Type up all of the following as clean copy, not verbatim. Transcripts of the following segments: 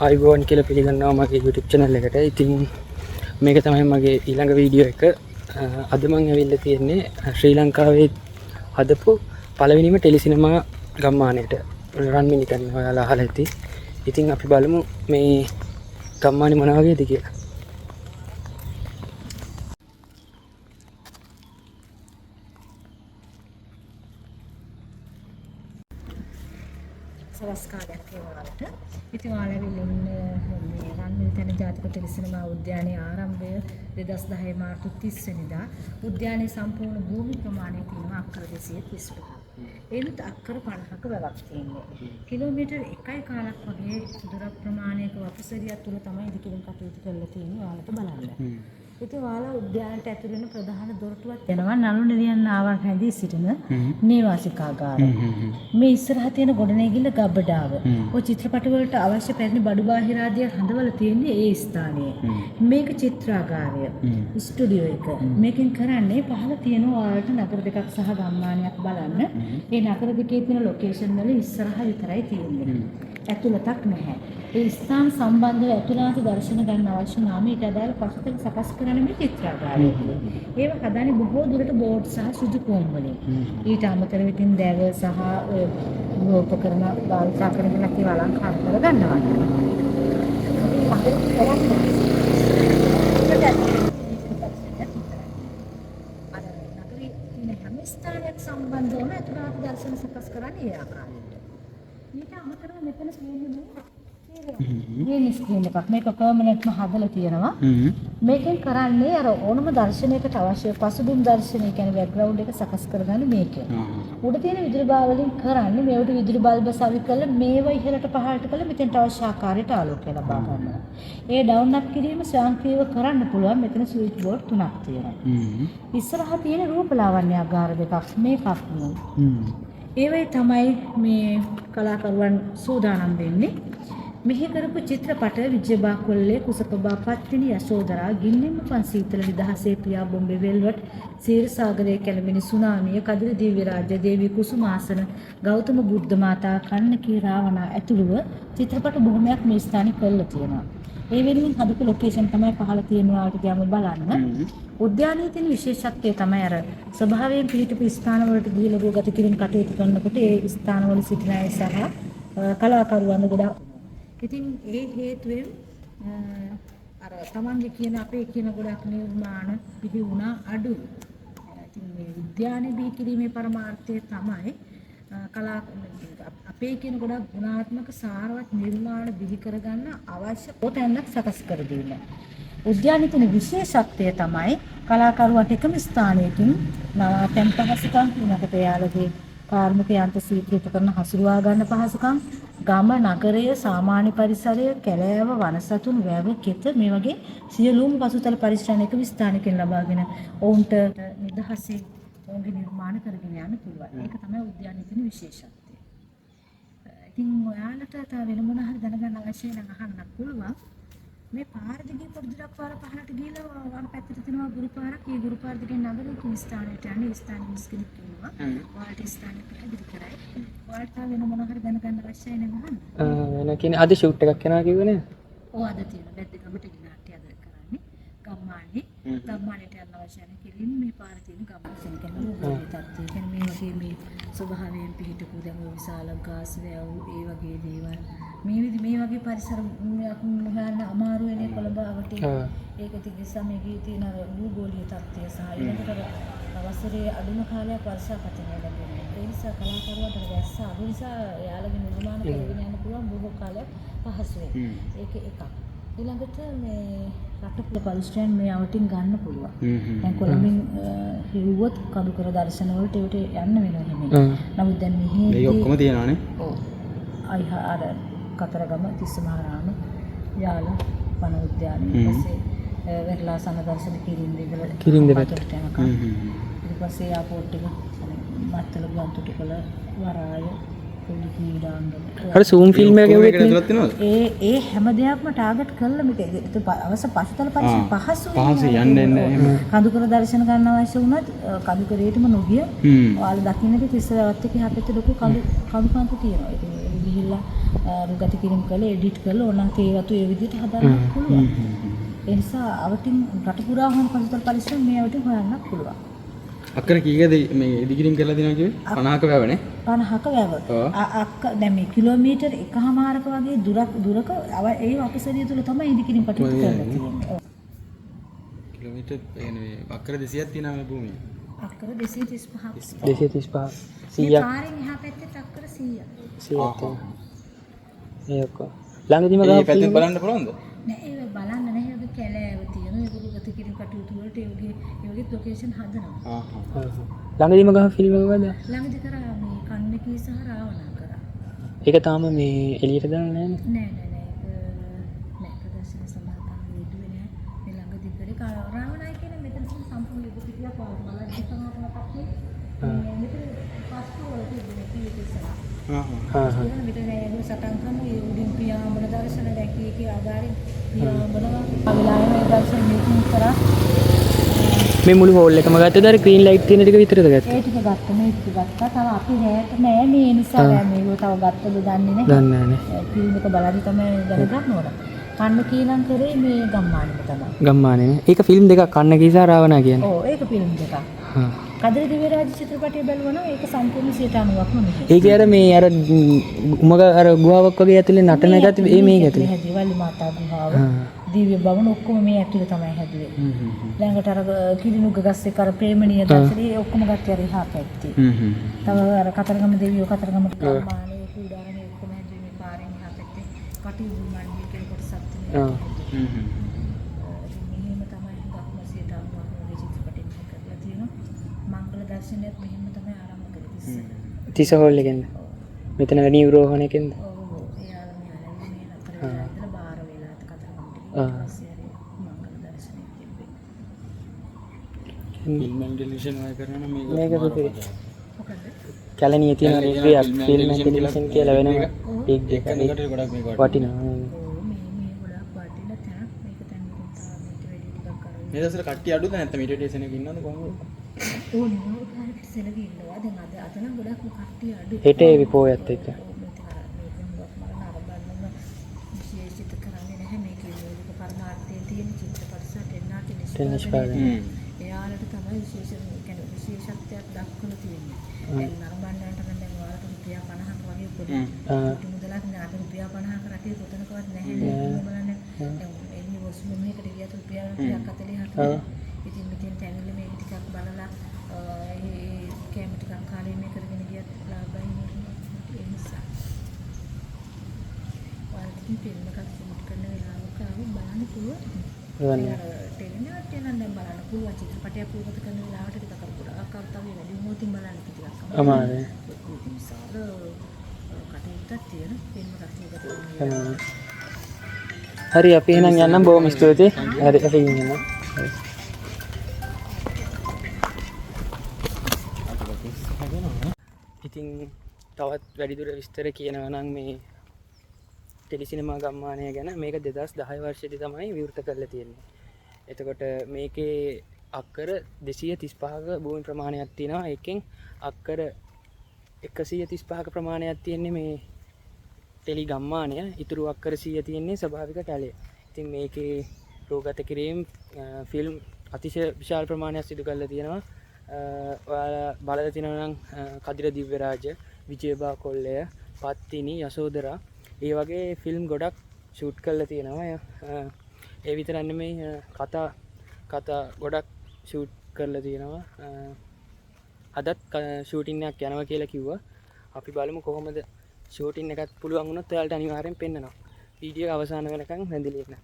ආයුබෝවන් කියලා පිළිගන්නවා මගේ YouTube channel එකට. ඉතින් මේක තමයි මගේ ඊළඟ වීඩියෝ එක. අද මං ඇවිල්ලා තියෙන්නේ ශ්‍රී ලංකාවේ හදපු පළවෙනිම ටෙලිසිනමා ගම්මානයට. රන්මිණිතන් ඔයාලා අහලා ඇති. ඉතින් අපි බලමු මේ ගම්මානේ මොන වගේද කියලා. සවස් කාලයක් ඒ ඔයාලට. ඉතින් ඔයාලා ඇවිල්ලා ඉන්න මේ රන්මිරිතැන්න ජාතික ටෙලිසිනමා උද්‍යානයේ ආරම්භය 2010 මාර්තු 30 වෙනිදා. උද්‍යානයේ සම්පූර්ණ භූමි ප්‍රමාණය තියෙනවා අක්කර 235ක්. එනුත් අක්කර 50ක වැවක් තියෙන්නේ. කිලෝමීටර් 1.25ක් වගේ දුර ප්‍රමාණයක වපසරියක් තුල තමයි ඉදිකිරීම කටයුතු කරලා තියෙන්නේ ඔයාලට බලන්න. ඉතින් ඔයාලා උද්‍යානයට ඇතුළු වෙන ප්‍රධාන දොරටුවක් යනවා නළු නිළියන් ආවා රැඳී සිටින නේවාසිකාගාරය. මේ ඉස්සරහ තියෙන ගොඩනැගිල්ල ගබඩාව. ඔය චිත්‍රපට වලට අවශ්‍ය පැරණි බඩු බාහිර ආදිය හඳවලා තියෙන්නේ ඒ ස්ථානයේ. මේක චිත්‍රාගාරය. ස්ටුඩියෝ එක. මේකෙන් කරන්නේ පහළ තියෙන ඔයාලට නගර දෙකක් සහ ගම්මානයක් බලන්න. ඒ නගර දෙකේ තියෙන ලොකේෂන් වල ඉස්සරහ විතරයි තියෙන්නේ. ඇතුළතක් නැහැ. ඒ ස්ථාන සම්බන්ධව ඇතුළාන්ත දර්ශන ගන්න අවශ්‍ය වුණාම ඊට අදාළ පසුතල සකස් කරන්නේ මේ චිත්‍රාගාරය තුළ. ඒව හදන්නේ බොහෝ දුරට බෝඩ් සහ සුදු කෝම් වලින්. ඊට අමතරව ඉතින් දැව සහ ඔය ගෘහෝපකරණ භාවිතා කරගෙන ඒවා අලංකාර කරගන්නවා. අර නගරයේ තියෙන හැම ස්ථානයක් සම්බන්ධවම ඇතුළාන්ත දර්ශන සකස් කරන්නේ ඒ ආකාරයට. ඊට අමතරව මෙතන තියෙන්නේ මේ ස්ක්‍රීන් එකක්. මේක පර්මනන්ට්ම හදලා තියෙනවා. මේකෙන් කරන්නේ අර ඕනම දර්ශනයකට අවශ්‍ය පසුබිම් දර්ශනය කියන්නේ බෑග්ග්‍රවුන්ඩ් එක සකස් කරගන්න මේකෙන්. උඩ තියෙන විදුලි බාර වලින් කරන්නේ මේවට විදුලි බල්බ සවි කරලා මේවා ඉහළට පහළට කරලා මෙතෙන්ට අවශ්‍ය ආකාරයට ආලෝකය ලබා ගන්නවා. ඒ ඩවුන් අප් කිරීම ස්වයංක්‍රීයව කරන්න පුළුවන්. මෙතන ස්විච් බෝඩ් තුනක් තියෙනවා. ඉස්සරහා තියෙන රූප ලාවන්‍යාගාර දෙකක් මේකක් නෙවෙයි. ඒවයි තමයි මේ කලාකරුවන් සූදානම් වෙන්නේ. මෙහි කරපු චිත්‍රපට විජයබා කොල්ලේ, කුසපබා පත්තිනි, යශෝදරා, ගින්නෙම්ම පන්සීතල, නිදහසේ පියා, බොම්බේ වෙල්වට්, සීරසාගරයේ කැළඹෙන සුනාමිය, කදිර දිව්‍ය රාජ්‍ය, දේවී කුසුමාසන, ගෞතම බුද්ධ මාතා, කන්නකී රාවණා ඇතුළුව චිත්‍රපට බොහොමයක් මේ ස්ථානේ කරලා තියෙනවා. ඒ වෙනුවෙන් හදපු ලොකේෂන් තමයි පහළ තියෙන ඔයාලට ගියාම බලන්න. උද්‍යානයේ තියෙන විශේෂත්වය තමයි අර ස්වභාවයෙන් පිහිටපු ස්ථාන වලට ගිහිල්ලා රූගත කිරීම කටයුතු කරනකොට ඒ ස්ථානවල සිටින අය සහ කලාකරුවන් ගොඩාක්. ඉතින් ඒ හේතුවෙන් අර තමන්ගේ කියන අපේ කියන ගොඩක් නිර්මාණ බිහි වුණා අඩුයි. ඉතින් මේ උද්‍යානය බිහි කිරීමේ පරමාර්ථය තමයි කලා අපේ කියන ගොඩක් ගුණාත්මක සාරවත් නිර්මාණ බිහි කරගන්න අවශ්‍ය පොතැන්නක් සකස් කර දීම. උද්‍යානයේ තියෙන විශේෂත්වය තමයි කලාකරුවන්ට එකම ස්ථානයකින් නවාතැන් පහසුකම්, ඊළඟට එයාලගේ කාර්මික යන්ත්‍ර සීතල උපකරණ හසුරුවා ගන්න පහසුකම්, ගම නගරය සාමාන්‍ය පරිසරය, කැලෑව, වනසතුන්, වැව, කෙත මේ වගේ සියලුම පසුතල පරිශ්‍රයන් එකම ස්ථානයකින් ලබාගෙන ඔවුන්ට නිදහසේ ඔවුන්ගේ නිර්මාණ කරගෙන යන්න පුළුවන්. ඒක තමයි උද්‍යානයේ තියෙන විශේෂත්වය. ඉතින් ඔයාලට තව වෙන මොන හරි දැනගන්න අවශ්‍ය නම් අහන්න පුළුවන්. මේ පාර දිගේ පොඩි දුරක් පාර පහළට ගිහලා වම් පැත්තට තියෙනවා ගුරු පාරක්. ඒ ගුරු පාර දිගෙන් නගරේ කියන ස්ථානයට යන්නේ. ඒ ස්ථානයේ මිස් කෙනෙක් ඉන්නවා. ඔයාලට ස්ථානය පැහැදිලි කරයි. ඔයාලට තව වෙන මොන හරි දැනගන්න අවශ්‍යයි නම් අහන්න. වෙන කියන්නේ අද ෂූට් එකක් යනවා කිව්වේ නේද? ඔව්, අද තියෙන වැද්දගම ටෙලි නාට්‍ය අද කරන්නේ. ගම්මානේ. ගම්මානයට යන්න අවශ්‍ය නැහැ. කෙලින්ම මේ පාරේ තියෙන ගම්මාන කියන්නේ භූගෝලීය තත්ත්වය. කියන්නේ මේ වගේ මේ ස්වභාවයෙන් පිහිටපු දැන් ඔය විශාල ගස් වැව් ඒ වගේ දේවල් මේ විදි මේ වගේ පරිසර හොයන්න අමාරු වෙන්නේ කොළඹ අවටේ. ඒක ඉතින් නිසා මේකේ තියෙන අර භූගෝලීය තත්ත්වය සහ ඊළඟට අර වසරේ අඩුම කාලයක් වර්ෂාපතනය ලැබෙන්නේ. ඒ නිසා කලාකරුවන්ට වැස්ස අඩු නිසා එයාලගේ නිර්මාණ කරගෙන යන්න පුළුවන් බොහෝ කාලයක් පහසුවෙන්. ඒක එකක්. ඊළඟට මේ රට පරිශ්‍රයන් මේ අවටින් ගන්න පුළුවන්. දැන් කොළඹින් හෙව්වොත් කඳුකර දර්ශන වලට ඒවට යන්න වෙනවා එහෙම. නමුත් දැන් මෙහි මේක ඔක්කොම තියෙනවානේ. ඔව්. අයිහ අර කතරගම තිස්සමහාරාම යාල වන උද්‍යානය ඊට පස්සේ වෙරළාසන දර්ශන කිරින්ද ඉඳලා කිරින්ද පැත්ත. පතුලට යනකම්. ඊට පස්සේ එයාපෝට් එක මත්තල ගුවන්තොටුපළ වරාය පොඩි ක්‍රීඩාංගණ. අර සූම් ෆිල්ම් එක ඔක්කොම ගැව්වෙත් මේකට නේ. ඇතුළත් වෙනවද? ඒ ඒ හැම දෙයක්ම ටාගට් කරලා මේක ඒක අවශ්‍ය පසුතල පරිශ්‍රය පහසුවෙන් පහසුවෙන් යන්න එන්න එහෙම. කඳුකර දර්ශන ගන්න අවශ්‍ය වුණත් කඳුකරේටම නොගිය ඔයාලා දකින්නද තිස්ස වැවත් එක්ක එහා පැත්තේ ලොකු කඳු කඳු කන්තු තියෙනවා. ඉතින් ඒ ගිහිල්ලා රුගත කිරීම කරලා එඩිට් කරලා ඕනනම් තේ වතු ඒ විදිහට හදන්න පුළුවන්. ඒ නිසා අවටින් රට පුරා හොයන පසුතල පරිස්සම් මේ අවටින් හොයන්නත් පුළුවන්. අක්කර කීයද මේ ඉදිකිරීම කරලා දෙනවා කිව්වේ? 50ක වැවනේ. 50ක වැව. අක්ක දැන් මේ කිලෝමීටර් 1.5ක වගේ දුරක ඒ වපසරිය තුල තමයි ඉදිකිරීම කටයුතු කරලා තියෙන්නේ. කිලෝමීටර් ඒ කියන්නේ අක්කර 200ක් තියෙනවා මේ භූමිය. අක්කර 235ක්. 235 මේ 100ක් පාරෙන් එහා පැත්තේ අක්කර 100ක්. 100ක් තියෙනවා. ඒ ඔක්කොම. ළඟදිම ඒ ගහපු පැත්තෙන් බලන්න පුළුවන්ද? නෑ ඒක බලන්න නෑ ඒක කැලෑව තියෙනවා. ඒක ගත කිරීම කටයුතු වලට ඒ වගේ ලොකේෂන් හදනවා. ළඟදිම ගහ ෆිල්ම් එක මොකද? ළඟදි කරා මේ කන්නකී සහ රාවණා කරා. ඒක තාම මේ එළියට දාලා නෑනේ. නෑ නෑ නෑ ඒක නෑ ප්‍රදර්ශන සභාව තාම යෙදුවේ නෑ. මේ ළඟදි කරේ රාවණා කියන්නේ මෙතන තියෙන සම්පූර්ණ යුග පිටියක් වගේ බලන්න ඉස්සරහට මතක් වෙයි. මෙතන පස්තු වල තිබුණේ කීයට ඉස්සරහ. කියන මෙතන ඒගොල්ලෝ සටන් කරන ඒ උඩින් පියාඹන දර්ශන දැකී ඒකේ ආධාරයෙන් පියාඹනවා. වෙලාවෙම ඒ දර්ශන මේකින් කරා. මේ මුළු හෝල් එකම ගත්තද අර ග්‍රීන් ලයිට් තියෙන ටික විතරද ගත්තේ? ඒ ටික ගත්තා මේ ටික ගත්තා. තව අපි රැයට නෑ මේ නිසා නෑ මේගොල්ලෝ තව ගත්තද දන්නේ නෑ. දන්නේ නෑනේ. ෆිල්ම් එක බලද්දි තමයි දැනගන්න ඕන. කන්න කීලම් කරේ මේ ගම්මානෙම තමයි. ගම්මානේ නේ. ඒක ෆිල්ම් දෙකක් කන්න කීසා රාවණා කියන්නේ. ඔව් ඒක ෆිල්ම් දෙකක්. කදිර දිව්‍යරාජ චිත්‍රපටය බැලුවා නම් ඒක සම්පූර්ණ 90%ක්ම මෙහෙ. ඒකේ අර මේ අර උමග අර ගුහාවක් වගේ ඇතුලේ නටන එකත් ඒ මේක ඇතුලේ. හැදුවේ වල්ලි මාතා ගුහාව. දිව්‍ය භවන ඔක්කොම මේ ඇතුලේ තමයි හැදුවේ. ළඟට අර කිරිනුග ගස් එක අර ප්‍රේමණීය දර්ශනේ ඒ ඔක්කොම ගත්තේ අර එහා පැත්තේ. තව අර කතරගම දෙවියෝ කතරගම ගම්මානේ කූඩාරමේ ඔක්කොම හැදුවේ මේ පාරෙන් එහා පැත්තේ. කටයුතු මණ්ඩිය කියලා කොටසක් තියෙනවා. මෙහෙම තමයි හුඟක්ම 90%ක්ම වගේ චිත්‍රපටි කරලා තියෙනවා. මංගල දර්ශනයත් මෙහෙම තමයි ආරම්භ කරේ තිස්ස. තිස්ස හෝල් එකෙන්ද? මෙතන නිව්රෝහණ එකෙන්ද? ඔව් ඔව්. එයාලා මෙයාලා මේ නතර වෙලා ඉඳලා බාර වෙලා කතරගමට ගිහින් ඊට පස්සේ හරි මංගල දර්ශනය තිබ්බේ. ෆිල්ම් ඇන්ඩ් ටෙලිවිෂන් වගේ කරනවා නම් මේක සුපිරි. මොකද? කැලණියේ තියෙන රියක් ෆිල්ම් ඇන්ඩ් ටෙලිවිෂන් කියලා වෙනම ටික් දෙක එකට ගොඩක් මේක වටිනවා. ඔව් මේ මේ ගොඩක් වටින තැනක් මේක දැන් ඉතින් තව මේට වැඩි ටිකක් අර මේ දවස්වල කට්ටිය අඩුද නැත්නම් ඊට වැඩිය සෙනග ඉන්නවද කොහොමද? ඕනේ නෝ කාර්යයට සෙනග ඉන්නවා. දැන් අද අද නම් ගොඩක් කට්ටිය අඩුයි. හෙට ඒවි පෝයත් එක්ක. මේක අර මේක හුඟක් මම නරඹන්නම විශේෂිත කරන්නේ නැහැ. මේකේ මූලික පරමාර්ථය තියෙන චිත්‍රපට සහ ටෙලිනාට්‍ය නිෂ්පාදනය. එයාලට තමයි විශේෂ කියන්නේ විශේෂත්වයක් දක්වලා තියෙන්නේ. දැන් නරඹන්නන්ට නම් දැන් ඔයාලට රුපියල් 50ක් වගේ පොඩි මුදලක් නෑ. අද රුපියල් 50ක රටේ කොතනකවත් නැහැ නේ. බලන්න දැන් එන්නේ වොෂ්රූම් එකකට ගියත් රුපියල් 40ක්. ඉතින් මෙතෙන්ට ඇවිල්ලා මේක ටිකක් බලලා ඒ කැම ටිකක් කාලේ මේ කරගෙන ගියත් ලාභයි නේද? ඒ නිසා ඔයාලට ඉතින් ෆිල්ම් එකක් ෂූට් කරන වෙලාවක ආවොත් බලන්න පුළුවන්. ටෙලිනාට්‍ය නම් දැන් බලන්න පුළුවන්. චිත්‍රපටයක් රූපගත කරන වෙලාවට ටිකක් අර ගොඩාක් කර්තව්‍ය වැඩි වුණොත් ඉතින් බලන්න ටිකක් අමාරුයි. විශාල කටයුත්තක් තියෙන ෆිල්ම් එකක් රූපගත කරන වෙලාවට. හරි අපි එහෙනම් යන්නම්. බොහොම ස්තුතියි. හරි අපි යන්නම්. ඉතින් තවත් වැඩිදුර විස්තර කියනවා නම් මේ ටෙලිසිනමා ගම්මානය ගැන මේක 2010 වර්ෂයේදී තමයි විවෘත කරලා තියෙන්නේ. එතකොට මේකේ අක්කර 235ක භූමි ප්‍රමාණයක් තියෙනවා. ඒකෙන් අක්කර 135ක ප්‍රමාණයක් තියෙන්නේ මේ ටෙලි ගම්මානය. ඉතුරු අක්කර 100 තියෙන්නේ ස්වභාවික කැලය. ඉතින් මේකේ රූගත කිරීම ෆිල්ම් අතිශය විශාල ප්‍රමාණයක් සිදු කරලා තියෙනවා. ඔයාලා බලලා තියෙනවා නම් කදිර දිව්‍යරාජ, විජයබා කොල්ලය, පත්තිනි, යසෝදරා ඒ වගේ ෆිල්ම් ගොඩක් ෂූට් කරලා තියෙනවා. ඒ විතරක් නෙමෙයි කතා ගොඩක් ෂූට් කරලා තියෙනවා. අදත් ෂූටින් එකක් යනවා කියලා කිව්වා. අපි බලමු කොහොමද ෂූටින් එකත් පුළුවන් වුණොත් ඔයාලට අනිවාර්යෙන් පෙන්නනවා. වීඩියෝ එක අවසාන වෙනකන් රැඳිලා ඉන්න.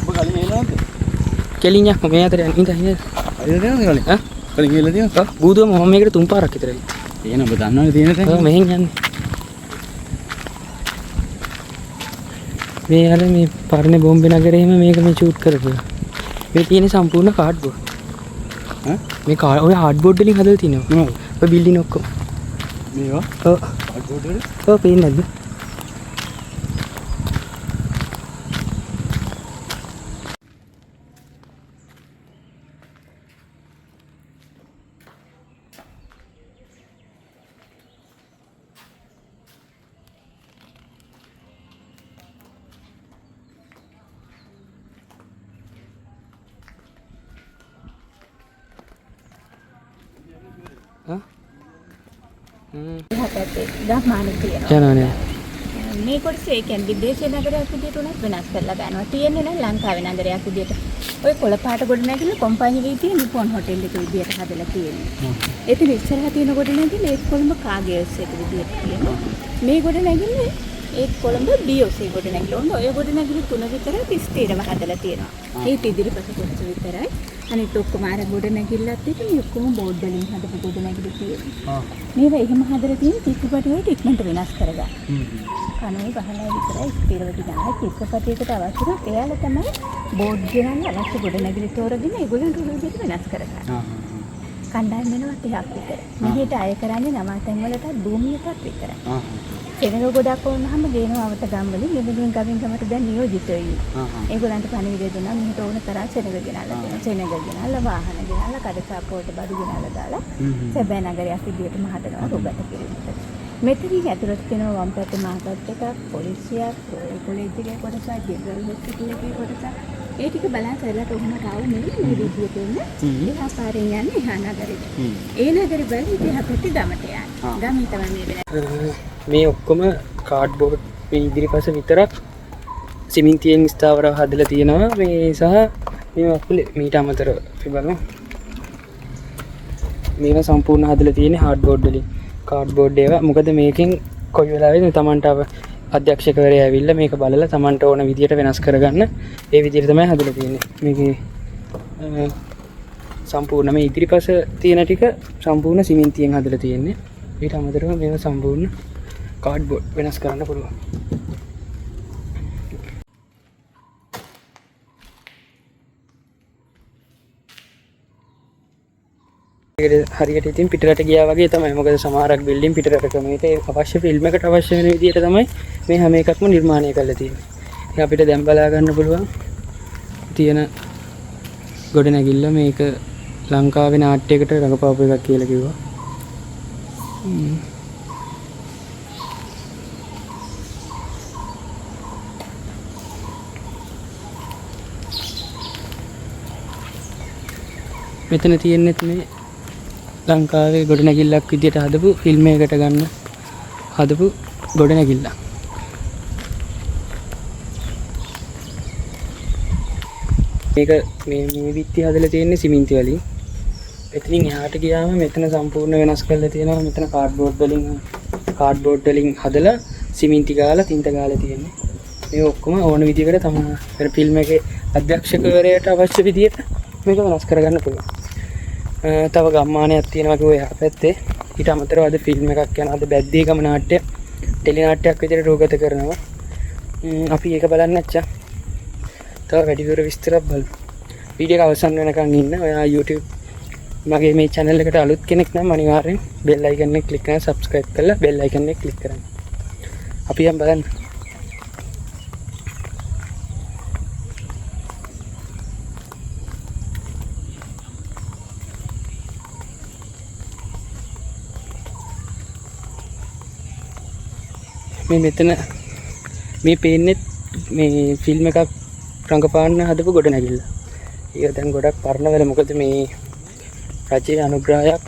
ඔබ කලින් එන්නේ නැද්ද? කෙලින් යක්කෝ මේ අතර යන්න. ඉඳ ඉඳ. හරියට යනවද කලින්? ඈ? කලින් ගිහලා තියෙනවද? ඔව් බූදුවම මම මේකට තුන් පාරක් විතර ඇවිත්. එහෙනම් ඔබ දන්නවනේ තියෙන තැන. ඔව් මෙහෙන් යන්නේ. මේ අර මේ පරණ බොම්බේ නගරේ එහෙම මේක මේ ෂූට් කරපු. මේ තියෙන සම්පූර්ණ කාඩ්බෝඩ්. ඈ? මේ ඔය හાર્ඩ්බෝඩ් වලින් හදලා තිනවා. මොනවද? ඔය බිල්ඩින් ඔක්කොම. මේවා? ඔව්. කාඩ්බෝඩ් වල? ඔව් පේන්නේ නැද්ද? එහා පැත්තේ ගම්මාන තියෙනවා. යනවා නේද? මේ කොටස ඒ කියන්නේ විදේශ නගරයක් විදියට උනත් වෙනස් කරලා ගන්නවා. තියෙන්නේ නම් ලංකාවේ නගරයක් විදියට. ඔය කොළ පාට ගොඩනැගිල්ල කොම්පැනි වීදියේ නිපොන් හොටෙල් එක විදියට හදලා තියෙන්නේ. එතන ඉස්සරහ තියෙන ගොඩනැගිල්ල ඒත් කොළඹ කාගේල්ස් එක විදියට තියෙනවා. මේ ගොඩනැගිල්ල ඒත් කොළඹ BOC ගොඩනැගිල්ල. ඔන්න ඔය ගොඩනැගිලි තුන විතරක් ස්ථිරව හදලා තියෙනවා. ඒත් ඉදිරිපස කොටස විතරයි. අනිත් ඔක්කොම අර ගොඩනැගිල්ලත් එක්ක මේ ඔක්කොම බෝඩ් වලින් හදපු ගොඩනැගිලි තියෙනවා. මේවා එහෙම හදලා තියෙන චිත්‍රපටි වලට ඉක්මනට වෙනස් කරගන්න. කනුවේ වහලා විතරයි ස්ථිරව තියනවා. චිත්‍රපටයකට අවශ්‍ය නම් එයාලා තමයි බෝඩ් ගෙනල්ලා අවශ්‍ය ගොඩනැගිලි තෝරගෙන ඒගොල්ලන්ට උන විදිහට වෙනස් කරගන්න. කණ්ඩායම් වෙනවා 30ක් විතර. මෙහෙට අය කරන්නේ නවාතැන් වලටත් භූමියටත් විතරයි. සෙනඟ ගොඩක් වුණාම ගේනවා අවට ගම් වලින් එමුදුන් ගමින් ගමට දැන් නියෝජිතයෝ ඉන්නේ. ඒගොල්ලන්ට පණිවිඩය දුන්නා මෙහෙට ඕන තරම් සෙනඟ ගෙනල්ලා දෙනවා. සෙනඟ ගෙනල්ලා වාහන ගෙනල්ලා කඩසාප්පුවට බඩු ගෙනල්ලා දාලා සැබෑ නගරයක් විදියටම හදනවා රෝගත කිරීමට. මෙතනින් ඇතුළට තියෙනවා වම් පැත්තේ මාකට් එකක්, පොලිසියක්, රොයල් කොලෙජ් එකේ කොටසක්, ජෙනරල් හොස්පිටල් එකේ කොටසක්. ඒ ටික බලන් කරලා කොහොමද ආව මේ මේ විදියට එන්න. එහා පාරෙන් යන්නේ එහා නගරෙට. ඒ නගරේ බලලා ඉතින් එහා පැත්තේ ගමට යන්නේ. ගමේ තමයි මේ වෙන. මේ ඔක්කොම කාඩ්බෝඩ් මේ ඉදිරිපස විතරක් සිමෙන්තියෙන් ස්ථාවරව හදලා තියෙනවා. මේ සහ මේ වකුලේ මීට අමතරව අපි බලමු. මේවා සම්පූර්ණ හදලා තියෙන්නේ හાર્ඩ්බෝඩ් වලින්. කාඩ්බෝඩ් ඒවා. මොකද මේකෙන් කොයි වෙලාවෙද තමන්ට අධ්‍යක්ෂකවරයා ඇවිල්ලා මේක බලලා තමන්ට ඕන විදියට වෙනස් කරගන්න ඒ විදියට තමයි හදලා තියෙන්නේ. මේකේ සම්පූර්ණ මේ ඉදිරිපස තියෙන ටික සම්පූර්ණ සිමෙන්තියෙන් හදලා තියෙන්නේ. ඊට අමතරව මේවා සම්පූර්ණ කාඩ්බෝඩ් වෙනස් කරන්න පුළුවන්. ඒකට හරියට ඉතින් පිටරට ගියා වගේ තමයි. මොකද සමහරක් බිල්ඩින් පිටරට ක්‍රමයට ඒ අවශ්‍ය ෆිල්ම් එකට අවශ්‍ය වෙන විදියට තමයි මේ හැම එකක්ම නිර්මාණය කරලා තියෙන්නේ. ඉතින් අපිට දැන් බලා ගන්න පුළුවන් තියෙන ගොඩනැගිල්ල මේක ලංකාවේ නාට්‍යයකට රඟපාපු එකක් කියලා කිව්වා. මෙතන තියෙන්නේත් මේ ලංකාවේ ගොඩනැගිල්ලක් විදියට හදපු ෆිල්ම් එකකට ගන්න හදපු ගොඩනැගිල්ලක්. මේක මේ විත්ති හදලා තියෙන්නේ සිමෙන්ති වලින්. එතනින් එහාට ගියාම මෙතන සම්පූර්ණ වෙනස් කරලා තියෙනවා. මෙතන කාඩ්බෝඩ් වලින් හදලා සිමෙන්ති ගාලා තින්ත ගාලා තියෙන්නේ. මේ ඔක්කොම ඕන විදිහකට තමයි අර ෆිල්ම් එකේ අධ්‍යක්ෂකවරයාට අවශ්‍ය විදිහට මේක වෙනස් කරගන්න පුළුවන්. තව ගම්මානයක් තියෙනවා කිව්වා එහා පැත්තේ. ඊට අමතරව අද ෆිල්ම් එකක් යනවා. අද බැද්දේගම නාට්‍ය ටෙලි නාට්‍යයක් විදිහට රූගත කරනවා. අපි ඒක බලන්න නැච්චා. තව වැඩිදුර විස්තරයක් බලමු. වීඩියෝ එක අවසන් වෙනකන් ඉන්න. ඔයා YouTube මගේ මේ channel එකට අලුත් කෙනෙක් නම් අනිවාර්යෙන් bell icon එක click කරලා subscribe කරලා bell icon එක click කරන්න. අපි යම් බලන්න. මේ මෙතන මේ පේන්නේ මේ ෆිල්ම් එකක් රඟපාන්න හදපු ගොඩනැගිල්ල. ඒක දැන් ගොඩක් පරණ වෙලා. මොකද මේ රජයේ අනුග්‍රහයක්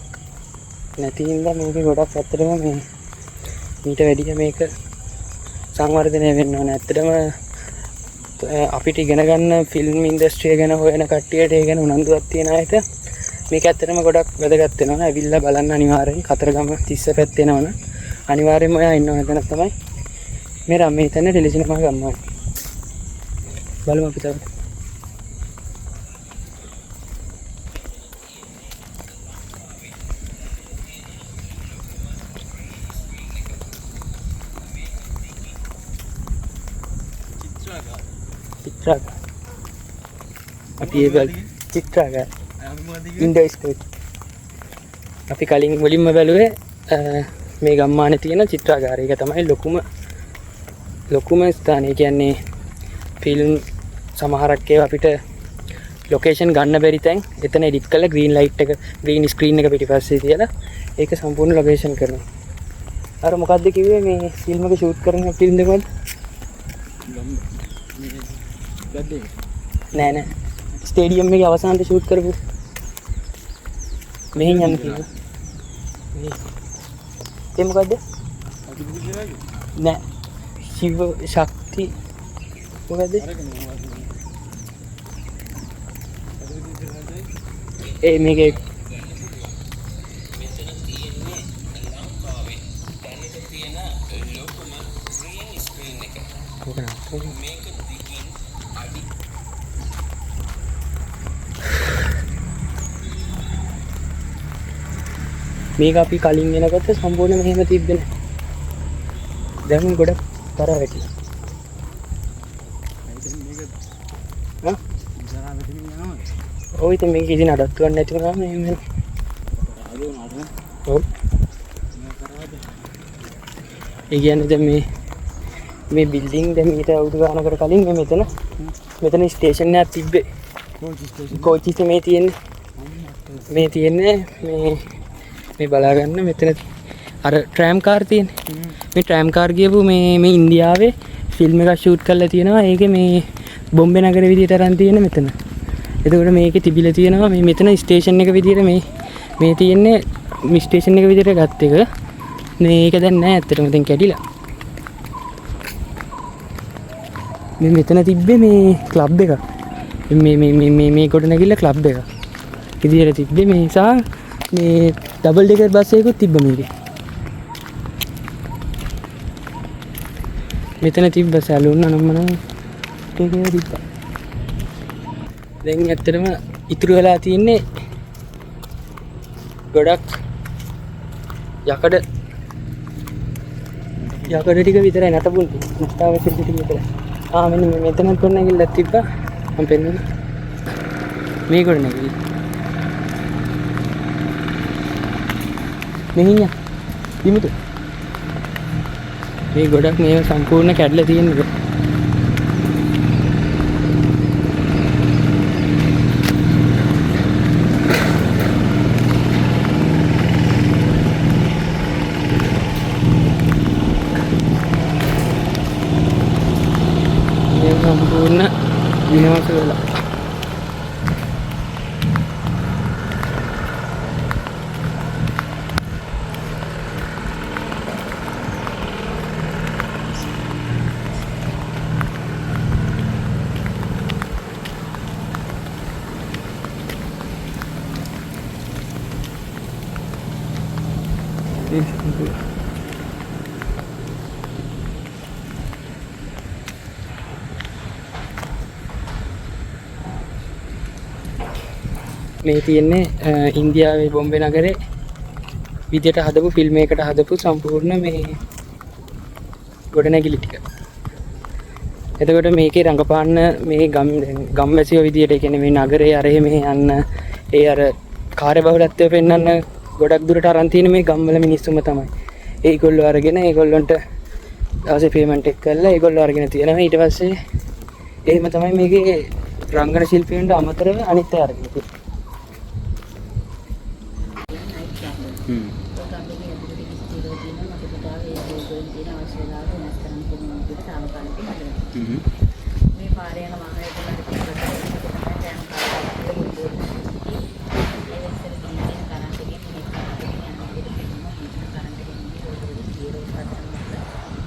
නැති හින්දා මේක ගොඩක් ඇත්තටම මේ මීට වැඩිය මේක සංවර්ධනය වෙන්න ඕනේ. ඇත්තටම අපිට ඉගෙන ගන්න ෆිල්ම් ඉන්ඩස්ට්‍රිය ගැන හොයන කට්ටියට ඒ ගැන උනන්දුවක් තියෙන අයට මේක ඇත්තටම ගොඩක් වැදගත් වෙනවා. ඇවිල්ලා බලන්න අනිවාර්යෙන් කතරගම තිස්ස පැත්තේ එනවනම් අනිවාර්යෙන්ම ඔයා ඉන්න ඕන තැන තමයි මේ රම්මේ තැන ටෙලිසිනමා ගම්මාන. බලමු අපි තව. චිත්‍රාගාර. අපි ඒ බැලුවේ චිත්‍රාගාර. Indoor state. අපි කලින් මුලින්ම බැලුවේ මේ ගම්මානේ තියෙන චිත්‍රාගාරය. ඒක තමයි ලොකුම ලොකුම ස්ථානය. ඒ කියන්නේ ෆිල්ම් සමහරක් ඒවා අපිට ලොකේෂන් ගන්න බැරි තැන් එතන එඩිට් කරලා ග්‍රීන් ලයිට් එක ග්‍රීන් ස්ක්‍රීන් එක පිටිපස්සේ තියලා ඒක සම්පූර්ණ ලොකේෂන් කරනවා. අර මොකද්ද කිව්වේ මේ ෆිල්ම් එක ෂූට් කරන ෆිල්ම් දෙකවල? නෑ නෑ, ස්ටේඩියම් එකේ අවසානට ෂූට් කරපු මෙහෙන් යන්න කිව්වා. මේ ඒ මොකද්ද? නෑ, ශිව ශක්ති මොකද්ද? ඒ මේකේ මෙතන තියෙන්නේ ලංකාවේ දැනට තියෙන ලොකුම ග්‍රීන් ස්ක්‍රීන් එක. ඕක නෑ. මේක දිගින් අඩි මේක අපි කලින් එනකොට සම්පූර්ණ මෙහෙම තිබ්බේ නෑ. දැන් ගොඩක් තරහ වැටිලා. ඈ? ඔව්, ඉතින් මේක කිසි නඩත්තුවක් නැති වුණාම එහෙම වෙනවා. ඔව්. ඒ කියන්නේ දැන් මේ මේ බිල්ඩින් දැන් මීට අවුරුදු ගානකට කලින් මේ මෙතන මෙතන ස්ටේෂන් එකක් තිබ්බේ. කෝච්චි මේ තියෙන්නේ. මේ තියෙන්නේ මේ මේ බලා ගන්න මෙතන අර ට්‍රෑම් කාර් තියෙන්නේ. මේ ට්‍රෑම් කාර් කියපු මේ මේ ඉන්දියාවේ ෆිල්ම් එකක් ෂූට් කරලා තියෙනවා. ඒකේ මේ බොම්බේ නගර විදියට අරන් තියෙන මෙතන. එතකොට මේකේ තිබිලා තියෙනවා මේ මෙතන ස්ටේෂන් එක විදියට මේ මේ තියෙන්නේ මේ ස්ටේෂන් එක විදියට ගත් එක. මේක දැන් නෑ ඇත්තටම, දැන් කැඩිලා. මේ මෙතන තිබ්බේ මේ ක්ලබ් එකක්. මේ මේ මේ මේ මේ ගොඩනැගිල්ල ක්ලබ් එකක් විදියට තිබ්බේ. මේ නිසා මේ ඩබල් ඩෙකර් බස් එකකුත් තිබ්බ මේකේ. මෙතන තිබ්බ සැලූන් අනම්මනම් එක එක තිබ්බා. දැන් ඇත්තටම ඉතුරු වෙලා තියෙන්නේ ගොඩක් යකඩ යකඩ ටික විතරයි, නටබුන් ටික, නටාවැසිලි ටික විතරයි. ආ මෙන්න මේ මෙතනත් ගොඩනැගිල්ලක් තිබ්බා. මම පෙන්නුවා. මේ ගොඩනැගිල්ල. මෙහින් යා. දිමුතු. මේ ගොඩක් මේව සම්පූර්ණ කැඩලා තියෙන්නේ. මේ සම්පූර්ණ විනාශ වෙලා. මේ තියෙන්නේ ඉන්දියාවේ බොම්බේ නගරේ විදියට හදපු ෆිල්ම් එකකට හදපු සම්පූර්ණ මේ ගොඩනැගිලි ටික. එතකොට මේකේ රඟපාන්න මේ ගම්වැසියෝ විදියට, ඒ කියන්නේ මේ නගරේ අර එහෙ මෙහෙ යන්න, ඒ අර කාර්යබහුලත්වය පෙන්වන්න ගොඩක් දුරට අරන් තියෙන මේ ගම්වල මිනිස්සුම තමයි. ඒගොල්ලෝ අරගෙන ඒගොල්ලන්ට දවසේ පේමන්ට් එක කරලා ඒගොල්ලෝ අරගෙන තියෙනවා. ඊට පස්සේ එහෙම තමයි මේකේ රංගන ශිල්පීන්ට අමතරව අනිත් අය අරගෙන තියෙන්නේ. මේ පාරේ යන වාහන තුනක් තිබ්බා. ඒක තමයි ට්‍රෑම් කාර් එක මුල් ඒ ඉස්සර ගිහින් කරන්ට් එකෙන් මිනිස් කරන්ට් එකෙන් යන විදිහට පෙන්වනවා. මිනිස් කරන්ට් එකෙන් ඉන්නේ රෝඩ් වල 0 හතරක්.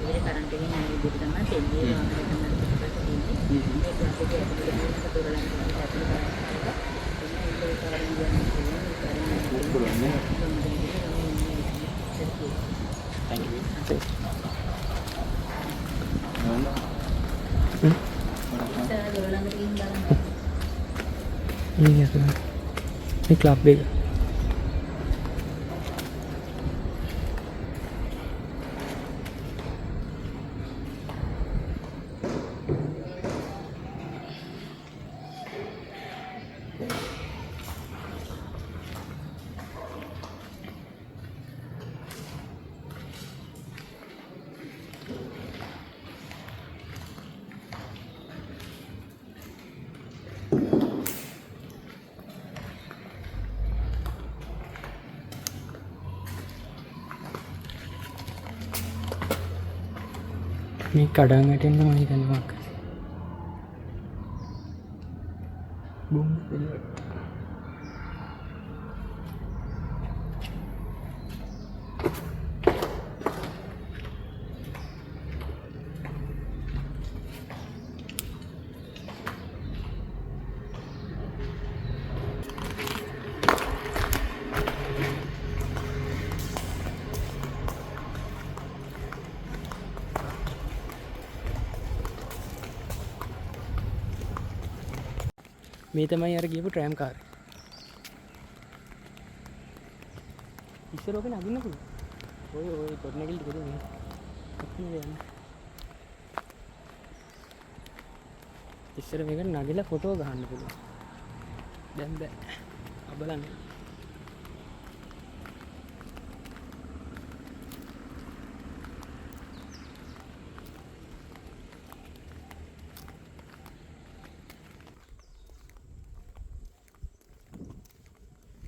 ඉතින් කරන්ට් එකෙන් යන විදිහට තමයි පෙන්නේ. වාහන තුනක් තිබ්බා තියෙන්නේ. මේ ක්ලබ් එකේ ඇතුළට ගිහින් දොර ළඟ ඇතුළට කරන්ට් එක. එන්න ඒ කාරෙන් යන්න පුළුවන්. ඒ කාරෙන් යන්න පුළුවන් නේ. Thank you. මේක මේ ක්ලබ් එක. මේ කඩන් වැටෙන්න මම හිතන්නේ මොකක් හරි. බුම් එළියට. මේ තමයි අර කියපු ට්‍රෑම් කාර් එක. ඉස්සර ඔක නගින්න පුළුවන්. ඔය ඔය ගොඩනැගිලි ටිකද මේ. කොහොමද යන්නේ? ඉස්සර මේක නගිලා ෆොටෝ ගහන්න පුළුවන්. දැන් බෑ. අබලන්.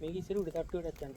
මේක ඉස්සර උඩ තට්ටුවටත් යන්න.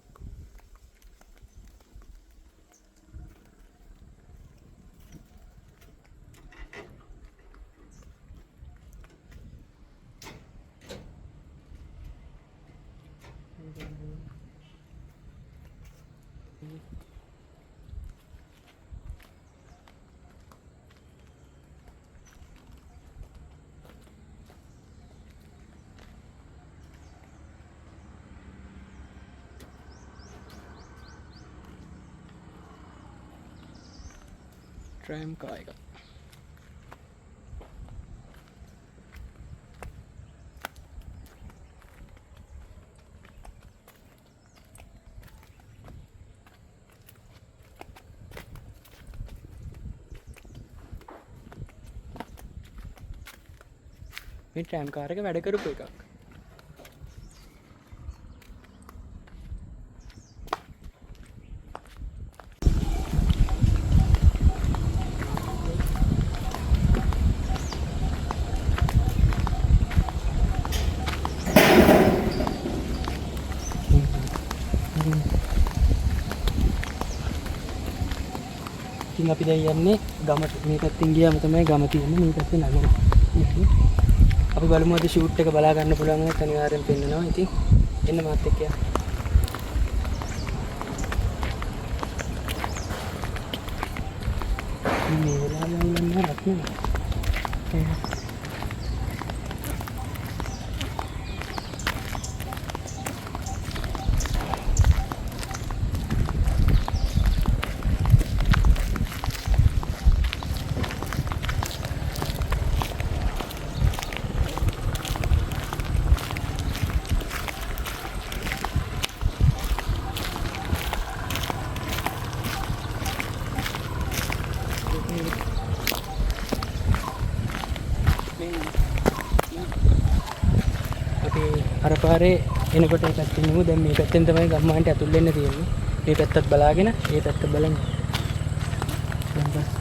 ට්‍රෑම් කාර් එකක්. මේ ට්‍රෑම් කාර් එක වැඩ කරපු එකක්. ඉතින් අපි දැන් යන්නේ ගමට. මේ පැත්තෙන් ගියාම තමයි ගම තියෙන්නේ. මේ පැත්තේ නගර. අපි බලමු අද ෂූට් එක බලා ගන්න පුළුවන් වුණොත් අනිවාර්යෙන් පෙන්නනවා. ඉතින් එන්න මාත් එක්ක යන්න. මේ වෙලාවේ යන්න රත්න. අපි අර පාරේ එනකොට ඒ පැත්තෙන් යමු. දැන් මේ පැත්තෙන් තමයි ගම්මානට ඇතුල් වෙන්න තියෙන්නේ. මේ පැත්තත් බලාගෙන ඒ පැත්ත බලමු. දැන් බස්.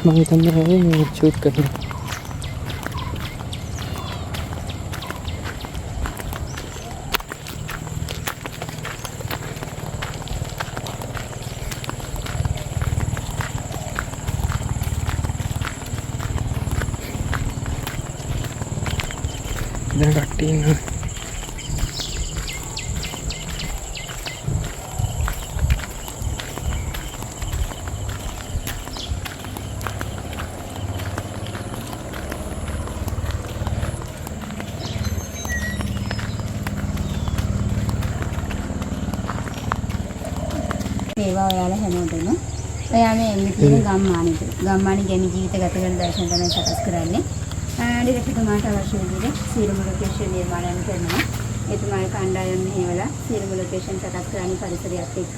මම හිතන්නේ මේ ෂූට් කරනවා. දැන් කට්ටිය ඉන්නවා. ඒවා ඔයාලා හැමෝටම ඔයා මේ එන්න තියෙන ගම්මානෙට ගම්මානෙ ගැමි ජීවිත ගත කරන දර්ශන තමයි සකස් කරන්නේ. ඩිරෙක්ටර්තුමාට අවශ්‍ය විදිහට සියලුම ලොකේෂන් නිර්මාණය කරනවා. එතුමාගේ කණ්ඩායම මෙහෙवला සියලුම ලොකේෂන් සකස් කරන්නේ පරිසරයත් එක්ක.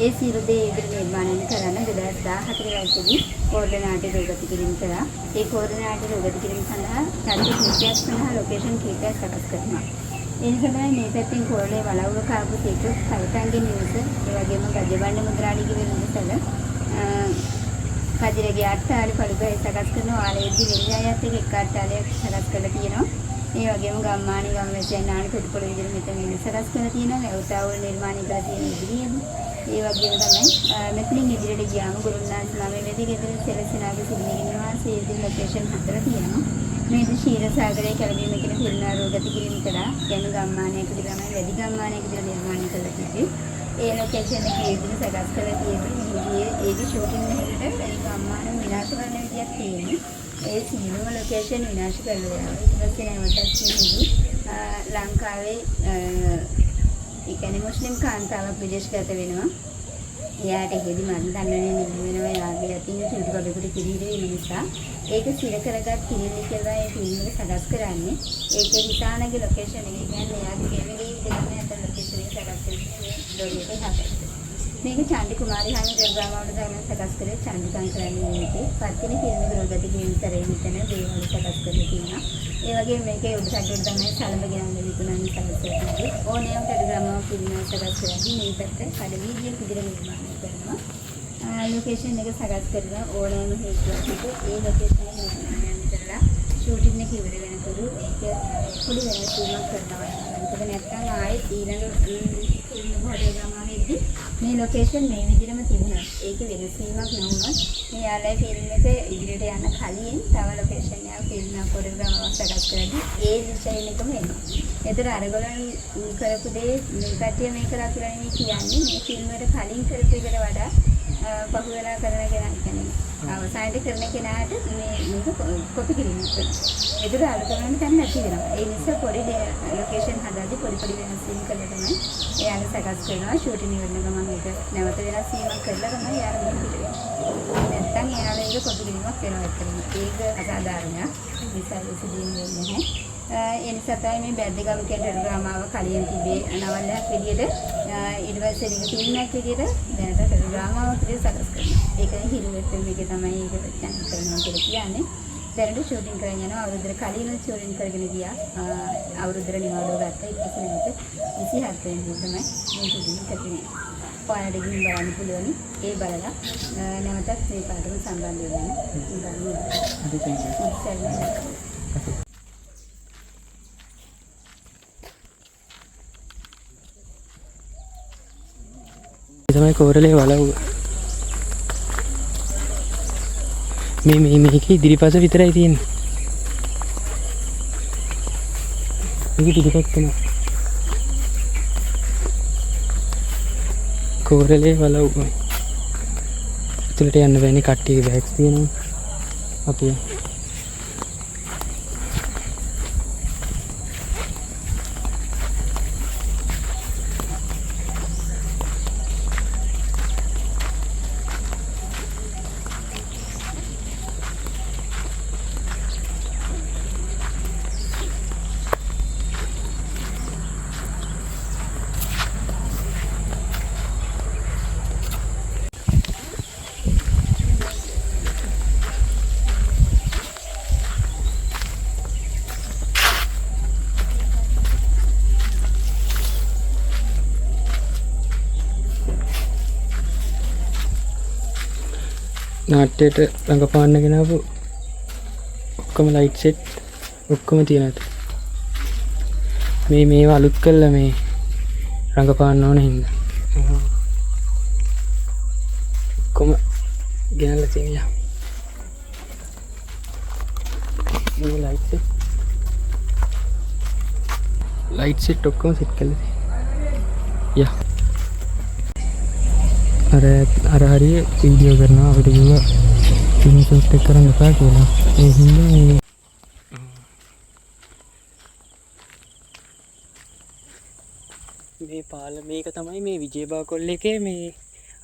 ඒ සියලු දේ ඉදිරි නිර්මාණය කරන්න 2014 වර්ෂයේදී කෝරළ නාට්‍ය රූපගත කිරීම කළා. ඒ කෝරළ නාට්‍ය රූපගත කිරීම සඳහා චරිත කිහිපයක් සඳහා ලොකේෂන් කිහිපයක් සකස් කරනවා. ඒ නිසා තමයි මේ පැත්තෙන් කොරලේ වලව්ව කාපු තෙක කවිතන්ගේ නිවස, ඒ වගේම ගජබණ්ඩ මුදලාලිගේ වෙළඳසැල, කදිරගේ අට්ටාලේ පළුගහේ සකස් කරන ආලයේදී වෙන අයත් එක්ක එක් අට්ටාලයක් සකස් කරලා තියෙනවා. ඒ වගේම ගම්මානි ගම්වැසියන් නාන ප්‍රතිපොළ විදිහට මෙතන වෙන සකස් කරලා තියෙනවා. වැව්තාවුල් නිර්මාණය කරලා තියෙන ඉදිරියේදී. ඒ වගේම තමයි මෙතනින් ඉදිරියට ගියාම ගුරුනාථ ළමයි වෙදි ගෙදර සෙලසෙනාගේ සිටින නිවාසයේ ඉදිරි ලොකේෂන් හතර තියෙනවා. මේ ද ක්ෂීරසාගරයේ කැළඹීම කියන ෆිල්ම් රෝගත කිරීම කළා. කියන්නේ ගම්මානයක විතර තමයි වැඩි ගම්මානයක විතර නිර්මාණය කරලා තිබ්බේ. ඒ ලොකේෂන් එකේ ඉදිරි සකස් කරලා තියෙන්නේ. ඒකේ ෂූටින් එකකට ඒ ගම්මාන විනාශ කරන විදියක් තියෙන්නේ. ඒ සියලුම ලොකේෂන් විනාශ කරලා දානවා. ඊට පස්සේ නැවතත් තියෙන්නේ ලංකාවේ ඒ කියන්නේ මුස්ලිම් කාන්තාවක් විදේශගත වෙනවා. එයාට එහෙදි මරණ දඬුවම නියම වෙනවා. එයාගේ අතින් චූටි බබෙකුට කිරි වෙන නිසා ඒක සිර කරගත් කිරිල්ලි කියලා ඒ ෆිල්ම් එක සකස් කරන්නේ. ඒකේ හිසානගේ ලොකේෂන් එක කියන්නේ එයාගේ ෆැමිලි විදිහට තමයි අතන ලොකේෂන් එක සකස් කරන්නේ මේ ලොරියට එහා පැත්තේ. මේක චණ්ඩි කුමාරි හාමි ග්‍රාමවල දාන සකස් කරේ චණ්ඩිකන් කරන්නේ මේකේ. පත්තිනි ෆිල්ම් එක රෝගති කියන තරේ මෙතන දේවල් සකස් කරලා තියෙනවා. ඒ වගේම මේකේ උඩ තට්ටුවට තමයි සලඹ ගෙනල්ලා විකුණන්නේ සකස් කරලා තියෙන්නේ. ඕනෑම ටෙලිග්‍රාම ෆිල්ම් එක සකස් කරද්දී මේ පැත්ත කඩ වීදියක් විදිහට නිර්මාණය කරනවා. ලොකේෂන් එක සකස් කරලා ඕනෑම හේතුවක් එක ඒ ලොකේෂන් එක නිර්මාණය කරලා ෂූටින් එක ඉවර වෙනතුරු ඒක පොඩි වෙනස් වීමක් කරනවා. මොකද නැත්තම් ආයෙත් ඊළඟ ෆිල්ම් හොටෙල් ගමනේදී මේ ලොකේෂන් මේ විදිහටම තිබුණා. ඒක වෙනස් වීමක් නොවුනොත් මේ යාළුවා ෆිල්ම් එක ඉදිරියට යන කලින් තව ලොකේෂන් එකක් ෆිල්ම් එකක් හොටෙල් ගමනක් සකස් කරද්දී ඒ ඩිසයින් එකම එනවා. ඒතර අරගොල්ලන් කරපු දේ මේ කට්ටිය මේ කරා කියලා නෙමෙයි කියන්නේ. මේ ෆිල්ම් එකට කලින් කරපු එකට වඩා පහු වෙලා කරන කෙනා කියන්නේ අවසානයේ කරන කෙනාට මේ මේක කොපි කිරීමක් වෙනවා. ඒතර අලුතම තැන නැති වෙනවා. ඒ නිසා පොඩි ලොකේෂන් හදාද්දි පොඩි පොඩි වෙනස් වීම් කරලා තමයි එයාලා සකස් කරනවා. ෂූටින් ඉවරන ගමන් ඒක නැවත වෙනස් වීමක් කරලා තමයි එයාලා මේක පිට වෙන්නේ. නැත්තම් එයාලා ඒක කොපි කිරීමක් වෙනවා ඇත්තටම. ඒක අසාධාරණයක්. නිසා ඒ සිදුවීම් වෙන්නේ නැහැ. ඒ නිසා තමයි මේ බැද්දගම කියන ටෙලිග්‍රාමාව කලින් තිබේ නවලයක් විදියට ඊට පස්සේ මේක ෆිල්ම් එකක් විදියට දැනට ටෙලිග්‍රාමාවක් විදියට සකස් කරනවා. ඒක හිරු FM එකේ තමයි ඒක චැනල් කරනවා කියලා කියන්නේ. දැනට ෂූටින් කරන් යනවා. අවුරුද්දට කලින් ෂූටින් කරගෙන ගියා. අවුරුද්දට නිවාඩුව ගත්තා. ඊට පස්සේ නැවත 27 වෙනිදා තමයි මේ ෂූටින් කරගෙන යන්නේ. ඔයාලට ගිහින් බලන්න පුළුවනි. ඒ බලලා නැවතත් මේ පාඩම සම්බන්ධ වෙන්න. බලන්න. හරි thank you. ඉස්සෙල්ලා මේ තමයි කෝරළේ වලව්ව. මේ මේ මේකේ ඉදිරිපස විතරයි තියෙන්නේ. මේක පිටිපස්සම කෝරළේ වලව්ව. ඇතුළට යන්න බෑනේ, කට්ටියගේ බෑග්ස් තියෙනවා. අපි යමු. නාට්‍යයට රඟපාන්න ගෙනාවු ඔක්කොම ලයිට් සෙට් ඔක්කොම තියෙනවා. මේ මේවා අලුත් කළා මේ රඟපාන්න ඕන හින්දා. ඔක්කොම ගෙනල්ලා තියෙනවා. මේ ලයිට් සෙට් ඔක්කොම සෙට් කරලා තියෙනවා. යා. අර හරිය වීඩියෝ කරනවා අපිට කිව්වා ෆිල්ම් ෂූට් එක කරන්න එපා කියලා. ඒ හින්දා මේ මේ පාල මේක තමයි මේ විජේබා කොල්ල එකේ මේ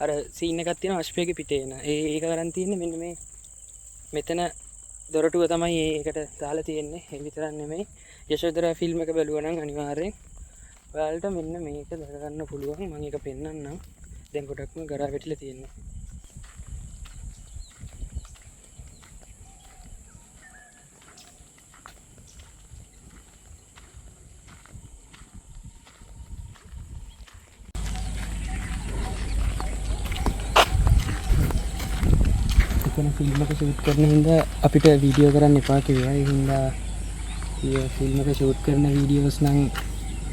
අර සීන් එකක් තියෙනවා අශ්වයෙක්ගේ පිටේ එන. ඒක කරන් තියෙන්නේ මෙන්න මේ මෙතන දොරටුව තමයි ඒකට දාලා තියෙන්නේ. ඒ විතරක් නෙමෙයි යශෝදරා ෆිල්ම් එක බැලුවා නම් අනිවාර්යෙන් ඔයාලට මෙන්න මේක දැක ගන්න පුළුවන්. මම ඒක පෙන්නන්නම්. දැන් ගොඩක්ම ගරා වැටිලා තියෙන්නේ. මෙතන ෆිල්ම් එක ෂූට් කරන හින්දා අපිට වීඩියෝ කරන්න එපා කිව්වා. ඒ හින්දා ඊය ෆිල්ම් එක ෂූට් කරන වීඩියෝස් නම්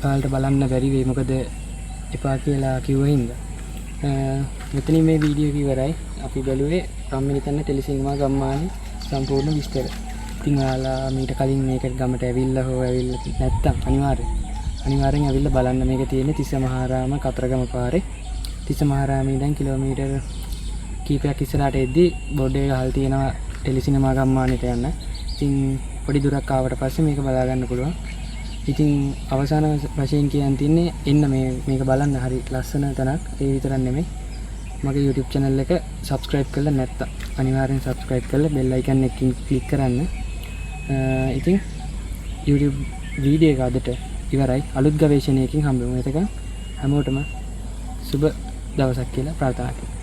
ඔයාලට බලන්න බැරි වෙයි. මොකද එපා කියලා කිව්ව හින්දා. මෙතනින් මේ වීඩියෝ එක ඉවරයි. අපි බැලුවේ රම්මිනිතන්න ටෙලිසිනමා ගම්මානේ සම්පූර්ණ විස්තර. ඉතින් ඔයාලා මීට කලින් මේක ගමට ඇවිල්ලා හෝ ඇවිල්ලා නැත්තම් අනිවාර්යෙන් ඇවිල්ලා බලන්න. මේක තියෙන්නේ තිස්ස මහාරාම කතරගම පාරේ. තිස්ස මහාරාමේ ඉඳන් කිලෝමීටර් කීපයක් ඉස්සරහට එද්දි බෝඩ් එක ගහලා තියෙනවා ටෙලිසිනමා ගම්මානෙට යන්න. ඉතින් පොඩි දුරක් ආවට පස්සේ මේක බලා ගන්න පුළුවන්. ඉතින් අවසාන වශයෙන් කියන්න තියෙන්නේ එන්න මේක බලන්න, හරි ලස්සන තැනක්. ඒ විතරක් නෙමෙයි, මගේ YouTube channel එක subscribe කරලා නැත්තම් අනිවාර්යෙන් subscribe කරලා bell icon එක ක්ලික් කරන්න. ඉතින් YouTube video එක අදට ඉවරයි. අලුත් ගවේෂණයකින් හම්බෙමු. එතකන් හැමෝටම සුබ දවසක් කියලා ප්‍රාර්ථනා කරනවා.